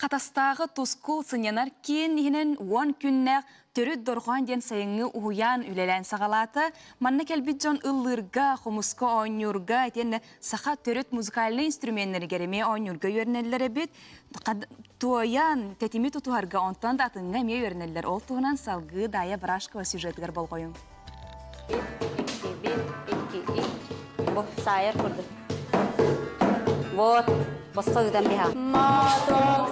Хатастааҕы Тускул сынньанар киин иһинэн 10 күннээх Төрүт дорҕоон диэн сайыҥҥы уһуйаан үлэлээн саҕалаата. Манна кэлбит дьон ыллыырга, хомуска оонньуурга, итиэннэ саха төрүт музыкальнай инструменнарыгар эмиэ оонньуурга үөрэнэллэр эбит. Туойан, тэтими тутуһарга, онтон да атыҥҥа эмиэ үөрэнэллэр. Ол туһунан салгыы Дая Барашкова сюжетыгар болҕойуҥ. 1, 2, 1, 2. Бу саайар курдук. Вот, босхо ыытан биһа. Моток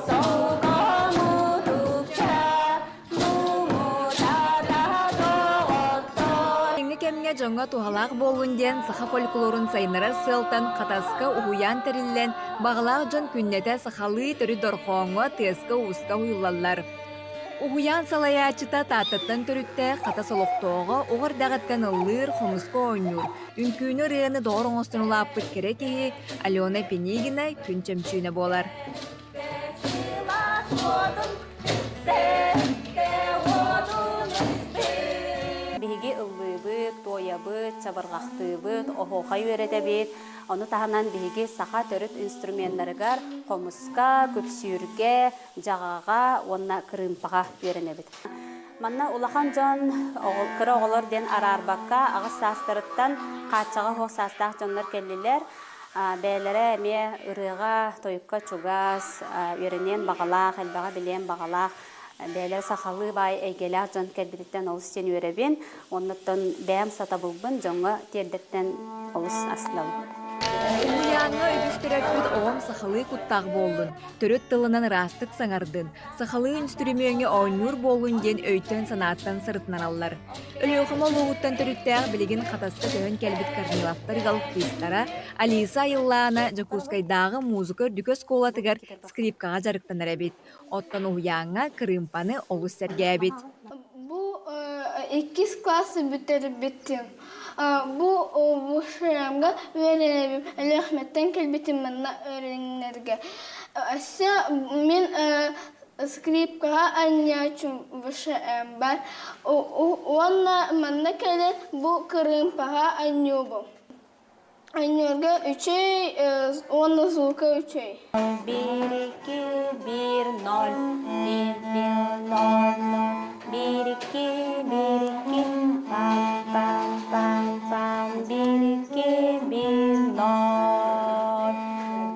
Билиҥҥи кэмҥэ дьоҥҥо туһалаах буоллун диэн саха фольклорун сайыннарар сыалтан Хатаска уһуйаан тэриллэн, баҕалаах дьон күннэтэ сахалыы төрүт дорҕооҥҥо, тыаска-ууска уһуйуллаллар. Уһуйаан салайааччыта Тааттаттан төрүттээх Хатас олохтооҕо оҕо эрдэҕиттэн ыллыыр, хомуска оонньуур, үҥкүүнү-ырыаны доҕор оҥостон улааппыт кэрэ киһи Алена Пинигина күн чөмчүүнэ буолар. Биһиги ыллыыбыт, туойабыт, чабырҕахтыыбыт, оһуохай үөрэтэбит. Ону таһынан биһиги саха төрүт инструменнарыгар хомуска, күпсүүргэ, дьаҕаҕа уонна кырыымпаҕа үөрэнэбит. Манна улахан дьон, кыра оҕолор диэн араарбакка, аҕыс саастарыттан хааччаҕа суох саастаах дьоннор кэллилэр. Бэйэлэрэ эмиэ ырыаҕа, тойукка чугас, үөрэниэн баҕалаах, элбэҕи билиэн баҕалаах, бэйэлэрэ сахалыы баай эйгэлээх дьон кэлбититтэн олус диэн үөрэбин. Оннуттан бэйэм сатабылбын дьоҥҥо тиэрдэртэн олус астынабын. Уһуйааҥҥа үгүс төрөппүт оҕом сахалыы куттаах буоллун, төрүт тылынан ыраастык саҥардын, сахалыы үнстүрүмүөҥҥэ оонньуур буоллун диэн өйтөн-санааттан сырытынараллар. Өлүөхүмэ улууһуттан төрүттээх билигин Хатаска көһөн кэлбит Корниловтар ыал кыыстара Алиса Айыллаана Дьокуускайдааҕы музыка үрдүкү оскуолатыгар скрипкаҕа дьарыктанар эбит. Оттон уһуйааҥҥа кырыымпаны олус сэргээбит. Бу иккис классы бүтэрбитим. Бу ВШМ-га үөрэнэбин. Өлүөхүмэттэн кэлбитим манна үөрэнэргэ. Өссө мин скрипкаҕа анньааччым ВШМ бар. Уонна манна кэлэн бу кырыымпаҕа анньуубун. Анньыырга үчүгэй уонна звука үчүгэй. Биир икки биир ноль биир биир ноль ноль биир икки биир икки пам пам пам пам биир икки биир ноль.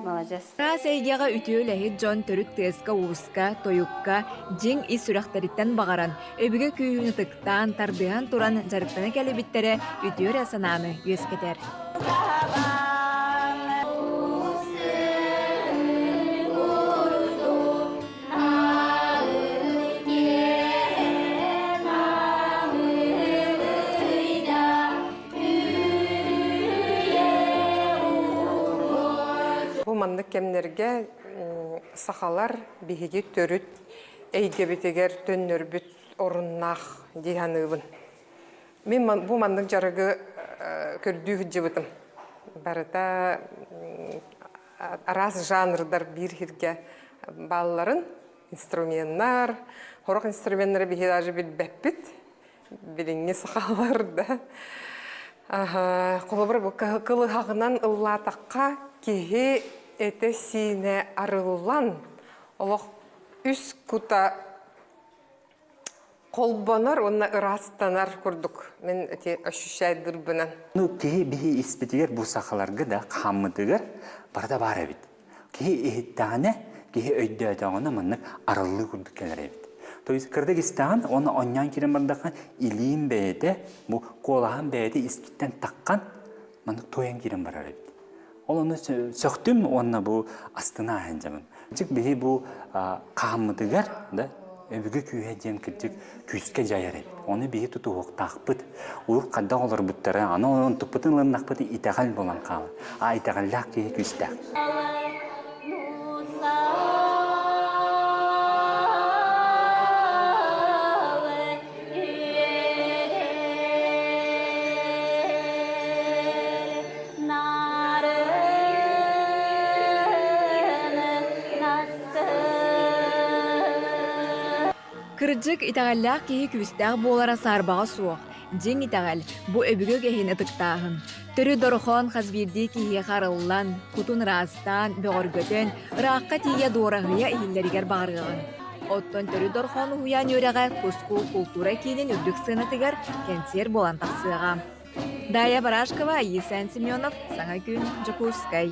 Молодец. Араас эйгэҕэ үтүө үлэһит дьон төрүт тыаска-ууска, тойукка дьиҥ ис сүрэхтэриттэн баҕаран, өбүгэ күүһүн ытыктаан, тардыһан туран дьарыктана кэлибиттэрэ үтүө эрэ санааны үөскэтэр. Бу маннык кэмнэргэ сахалар биһиги төрүт эйгэбитигэр төннөрбүт оруннаах дии саныыбын. Мин бу маннык дьарыгы көрдүү сылдьыбытым. Барыта араас жанрдар биир сиргэ баалларын, инструменнар, сорох инструменнары биһиги даже билбэппит. Билиҥҥи сахалар да. Холобур, бу кылыһаҕынан ыллаатахха киһи этэ-сиинэ арыллан, олох үс кута холбонор уонна ыраастанар курдук мин эти ощущайдырбынан. Ну, киһи биһи испитигэр бу сахаларга да хааммытыгар барыта баар эбит. Киһи иһиттэҕинэ, киһи өйдөөтөҕүнэ маннык арыллыы курдук кэлэр эбит. То есть кырдык истэҕин уонна онньоон киирэн бардахха илиим бэйэтэ, бу куолаһым бэйэтэ искиттэн таххан маннык туойан киирэн барар эбит. Ол ону сөхтүм уонна бу астына аһан дьабын. Чик биһи бу хааммытыгар да өбүгэ күүһэ диэн кырдьык күүскэ дьайар эбит. Ону биһи тутуһуохтаахпыт. Урут хайдах олорбуттара, аны онтукпутун ылыннахпыт итэҕэл буолан хаалар. А итэҕэллээх киһи күүстээх. Кырдьык, итэҕэллээх киһи күүстээх буолара саарбаҕа суох. Дьиҥ итэҕэл, бу өбүгэ үгэһин ытыктааһын. Төрүт дорохоон хас биирдии киһиэхэ арыллан, кутун ыраастаан, бөҕөргөтөн, ыраахха тиийэ дуораһыйа иһиллэригэр баҕарыаҕыҥ. Оттон төрүт дорхоон уһуйаан үөрэҕэ Кускул култуура киинин үрдүк сыанатыгар кэнсиэр буолан тахсыаҕа. Дая Барашкова, Айыысаан Семенов, Саҥа күн, Дьокуускай.